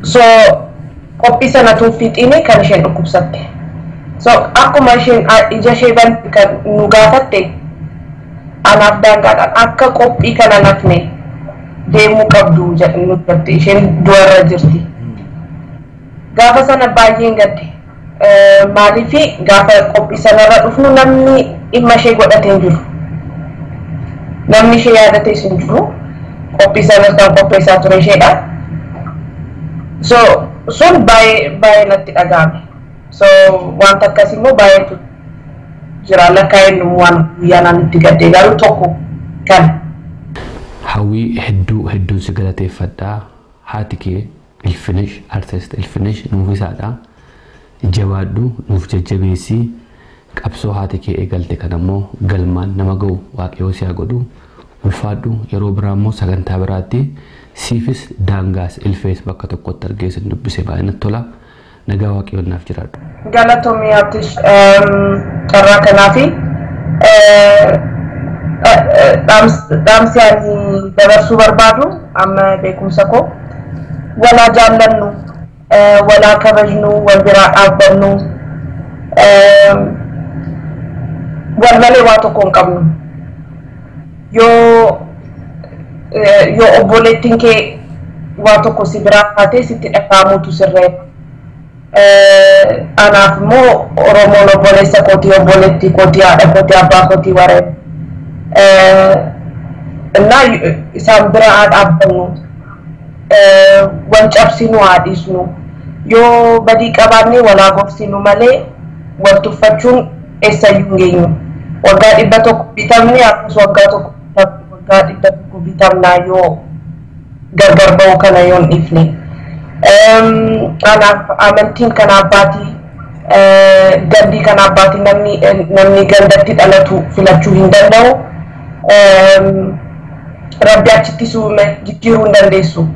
So qophii sana tun fixiini kan isheen dhukkubsatte. So akkuma isheen ija ishee banti kan nu gaafatte, anaaf daangaadhaan akka qophii kana nafne deemuu qabdu jedhanii jette. Isheen du'arra jirti. Gaafa sana baay'een gadde. Maaliif gaafa qophii sanarra dhufnu namni dhimma ishee godhatee hin jiru. Namni ishee yaadatees hin jiru. Qophii sanas kan qopheessaa ture isheedha. So sun baay'ee baay'ee natti dhaga'ame. So wanta akkasii immoo baay'eetu jira, lakkaa'een waan guyyaa naan itti gaddee garuu tokko kan. Hawwii, hedduu hedduun si galateeffadhaa. Haati kee Ilfinesh, Artist Ilfinesh nuufisaadha. Jabaadhu, nuuf jajjabeessii. Qabsoo haati kee eegalte kan ammoo galmaan nama ga'u waaqayyoo si haa godhu. Ulfaadhu. Yeroo biraa immoo sagantaa biraatti siifis daangaas ilfees bakka tokkotti argee sin dubbise baay'ee natti tola. Nagaa waaqayyoon naaf jiraadhu. Galatoomii Abdish carraa kanaafi dhaamsi ani dabarsuu barbaadu amma beekumsa koo walaa jaallannu, walaa kabajnu, wal biraa dhaabbannu, wal malee waa tokko hin qabnu. Yoo obboleettiin kee waa tokko si biraa taate sitti dhaga'amuutu sirreera. Anaaf immoo Oromoon obboleessa kootii, obboleettii kootii, haadha kootii, abbaa kootii wareen. Innaa isaan bira haa dhaabbannu. Wal cabsinu haa dhiisnu. Yoo badii qabaanne walaa gorsinu malee wal tuffachuun eessayyuu hin geenyu. Waggaa 100 bitamne, akkasumas waggaa 100 bitamnaa yoo gargar ba'uu kana yoo hin dhiifne. Kanaaf amantiin kan abbaatii, gandii kan abbaatii, namni gandatti dhalatu filachuu hin danda'u. Rabbi achitti suume jijjiiruu hin dandeessu.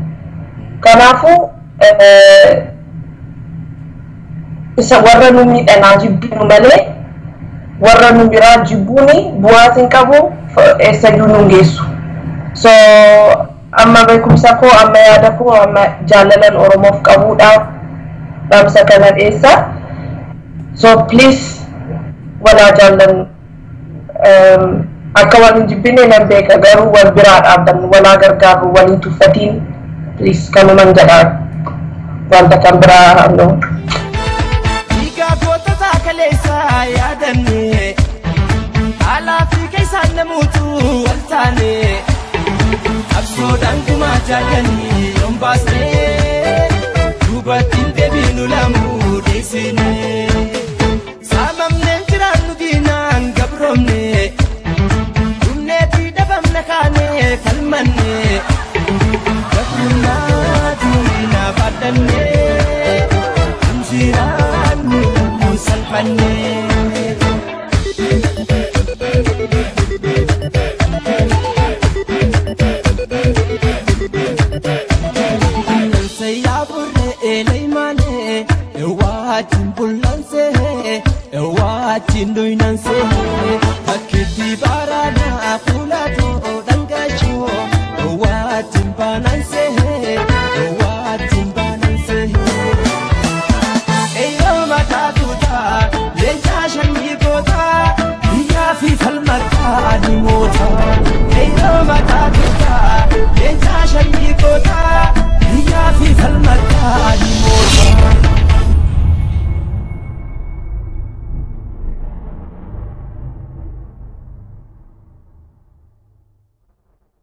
Kanaafuu isa warra nu miidhanaa jibbinu malee warra nu biraa jibbuuni bu'aas hin qabu, eessayyuu nu hin geessu. So amma beekumsa koo, amma yaada koo, amma jaalalan Oromoof qabuudhaaf dhaamsa kana dhiyeessa. So please walaa jaallannu. Akka wal hin jibbine nan beeka, garuu wal biraa dhaabbannu, walaa gargaarru, wal hin tuffatiin, please, kanuman jedha, wanta kan biraa no. Dhiigaa goota. Kaleessaa yaadanne alaa fi keessaan namuutu wal taane qabsoodhaan gumaa jaallanii yoon baasne duubattiin deebiinu lamuu dhiisine saamamneen jiraannu diinaan gabroomne dhumneetii dhabamne kaane falmanne gabrummaa diinaa baadhanne injiraannu salphanne. Ewaachin bullansee, ewaachin duynanse,